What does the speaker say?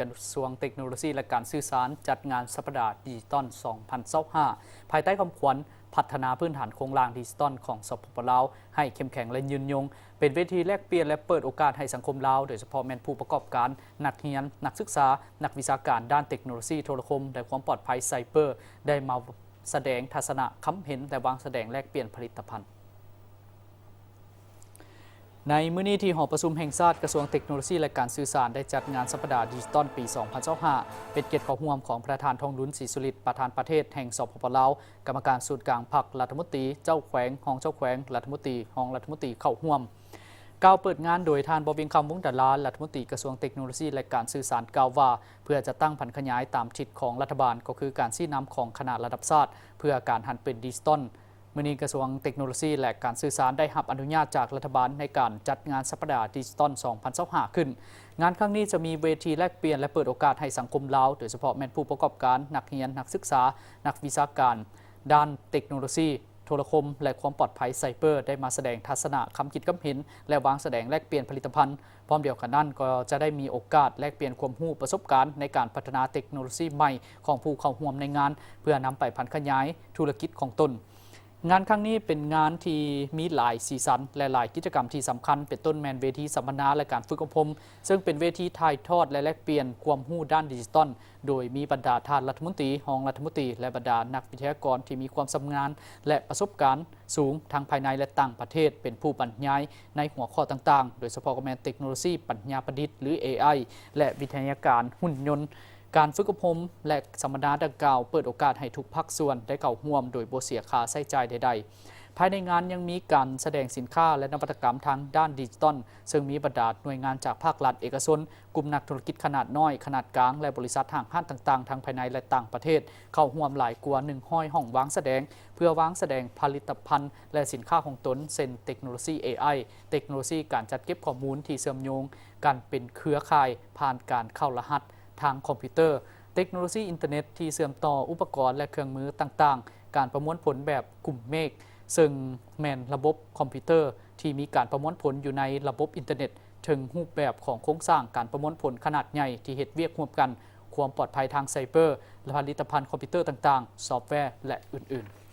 ກະຊວງເຕັກໂນໂລຊີ ແລະ ການສື່ສານ ຈັດງານສັບປະດາດິຈິຕອນ ສອງພັນຊາວຫ້າ ພາຍໃຕ້ຄຳຂວັນ ພັດທະນາພື້ນຖານໂຄງລ່າງດິຈິຕອນຂອງ ສປປ ລາວ ໃຫ້ເຂັ້ມແຂງ ແລະ ຍືນຍົງ, ເປັນເວທີແລກປ່ຽນ ແລະ ເປີດໂອກາດໃຫ້ສັງຄົມລາວ, ໂດຍສະເພາະແມ່ນຜູ້ປະກອບການ, ນັກຮຽນ, ນັກສຶກສາ, ນັກວິຊາການດ້ານເຕັກໂນໂລຊີໂທລະຄົມ ແລະ ຄວາມປອດໄພໄຊເປີ ໄດ້ມາສະແດງທັດສະນະຄຳເຫັນ ແລະ ວາງສະແດງແລກປ່ຽນຜະລິດຕະພັນ. ໃນມື້ນີ້ ທີ່ຫໍປະຊຸມແຫ່ງຊາດ ກະຊວງເຕັກໂນໂລຊີ ແລະ ການສື່ສານ ໄດ້ຈັດງານສັບປະດາດິຈິຕອນປີ ສອງພັນຊາວຫ້າ ເປັນກຽດເຂົ້າຮ່ວມຂອງປະທານ ທອງລຸນ ສີສຸລິດ ປະທານປະເທດແຫ່ງ ສປປ ລາວ, ກຳມະການສູນກາງພັກ, ລັດຖະມົນຕີ, ເຈົ້າແຂວງ, ຮອງເຈົ້າແຂວງ, ລັດຖະມົນຕີ, ຮອງລັດຖະມົນຕີເຂົ້າຮ່ວມ. ກ່າວເປີດງານໂດຍທ່ານ ບໍວຽງຄຳ ວົງດາລາ ລັດຖະມົນຕີກະຊວງເຕັກໂນໂລຊີ ແລະ ການສື່ສານ ກ່າວວ່າ ເພື່ອຈັດຕັ້ງຜັນຂະຫຍາຍຕາມທິດຂອງລັດຖະບານ ກໍຄືການຊີ້ນຳຂອງຄະນະລະດັບຊາດ ເພື່ອການຫັນເປັນດິຈິຕອນ. ມື້ນີ້ກະຊວງເຕັກໂນໂລຊີ ແລະ ການສື່ສານ ໄດ້ຮັບອະນຸຍາດຈາກລັດຖະບານໃນການຈັດງານສັບປະດາດິຈິຕອນ ສອງພັນຊາວຫ້າ ຂຶ້ນ. ງານຄັ້ງນີ້ຈະມີເວທີແລກປ່ຽນ ແລະ ເປີດໂອກາດໃຫ້ສັງຄົມລາວ, ໂດຍສະເພາະແມ່ນຜູ້ປະກອບການ, ນັກຮຽນ, ນັກສຶກສາ, ນັກວິຊາການດ້ານເຕັກໂນໂລຊີໂທລະຄົມ ແລະ ຄວາມປອດໄພໄຊເປີ ໄດ້ມາສະແດງທັດສະນະ, ຄຳຄິດຄຳເຫັນ ແລະ ວາງສະແດງແລກປ່ຽນຜະລິດຕະພັນ. ພ້ອມດຽວກັນນັ້ນ ກໍຈະໄດ້ມີໂອກາດແລກປ່ຽນຄວາມຮູ້ປະສົບການໃນການພັດທະນາເຕັກໂນໂລຊີໃໝ່ຂອງຜູ້ເຂົ້າຮ່ວມໃນງານ ເພື່ອນຳໄປຜັນຂະຫຍາຍທຸລະກິດຂອງຕົນ. ງານຄັ້ງນີ້ເປັນງານທີ່ມີຫຼາຍສີສັນ ແລະ ຫຼາຍກິດຈະກຳທີ່ສຳຄັນ, ເປັນຕົ້ນແມ່ນເວທີສຳມະນາ ແລະ ການຝຶກອົບຮົມ, ເຊິ່ງເປັນເວທີຖ່າຍທອດ ແລະ ແລກປ່ຽນຄວາມຮູ້ດ້ານດິຈິຕອນ, ໂດຍມີບັນດາທ່ານລັດຖະມົນຕີ, ຮອງລັດຖະມົນຕີ ແລະ ບັນດານັກວິທະຍາກອນທີ່ມີຄວາມຊຳນານ ແລະ ປະສົບການສູງ ທັງພາຍໃນ ແລະ ຕ່າງປະເທດ ເປັນຜູ້ບັນຍາຍໃນຫົວຂໍ້ຕ່າງໆ, ໂດຍສະເພາະກໍແມ່ນເຕັກໂນໂລຊີປັນຍາປະດິດ ຫຼື ເອໄອ ແລະ ວິທະຍາການຫຸ່ນຍົນ. ການຝຶກອົບຮົມ ແລະ ສຳມະນາດັ່ງກ່າວ ເປີດໂອກາດໃຫ້ທຸກພາກສ່ວນໄດ້ເຂົ້າຮ່ວມໂດຍບໍ່ເສຍຄ່າໃຊ້ຈ່າຍໃດໆ. ພາຍໃນງານຍັງມີການສະແດງສິນຄ້າ ແລະ ນະວັດຕະກຳທາງດ້ານດິຈິຕອນ, ເຊິ່ງມີບັນດາໜ່ວຍງານຈາກພາກລັດ, ເອກະຊົນ, ກຸ່ມນັກທຸລະກິດຂະໜາດນ້ອຍ, ຂະໜາດກາງ ແລະ ບໍລິສັດຫ້າງຮ້ານຕ່າງໆ ທັງພາຍໃນ ແລະ ຕ່າງປະເທດ ເຂົ້າຮ່ວມຫຼາຍກວ່າ ໜຶ່ງຮ້ອຍຫ້ອງວາງສະແດງ ເພື່ອວາງສະແດງຜະລິດຕະພັນ ແລະ ສິນຄ້າຂອງຕົນ ເຊັ່ນ ເຕັກໂນໂລຊີ ເອໄອ, ເຕັກໂນໂລຊີການຈັດເກັບຂໍ້ມູນທີ່ເຊື່ອມໂຍງກັນເປັນເຄືອຂ່າຍຜ່ານການເຂົ້າລະຫັດທາງຄອມພິວເຕີ, ເຕັກໂນໂລຊີອິນເຕີເນັດທີ່ເຊື່ອມຕໍ່ອຸປະກອນ ແລະ ເຄື່ອງມືຕ່າງໆ, ການປະມວນຜົນແບບກຸ່ມເມກ ເຊິ່ງແມ່ນລະບົບຄອມພິວເຕີທີ່ມີການປະມວນຜົນຢູ່ໃນລະບົບອິນເຕີເນັດ ເຖິງຮູບແບບຂອງໂຄງສ້າງການປະມວນຜົນຂະໜາດໃຫຍ່ທີ່ເຮັດວຽກຮ່ວມກັນ, ຄວາມປອດໄພທາງໄຊເປີ, ແລະ ຜະລິດຕະພັນຄອມພິວເຕີຕ່າງໆ, ຊອບແວ ແລະ ອື່ນໆ.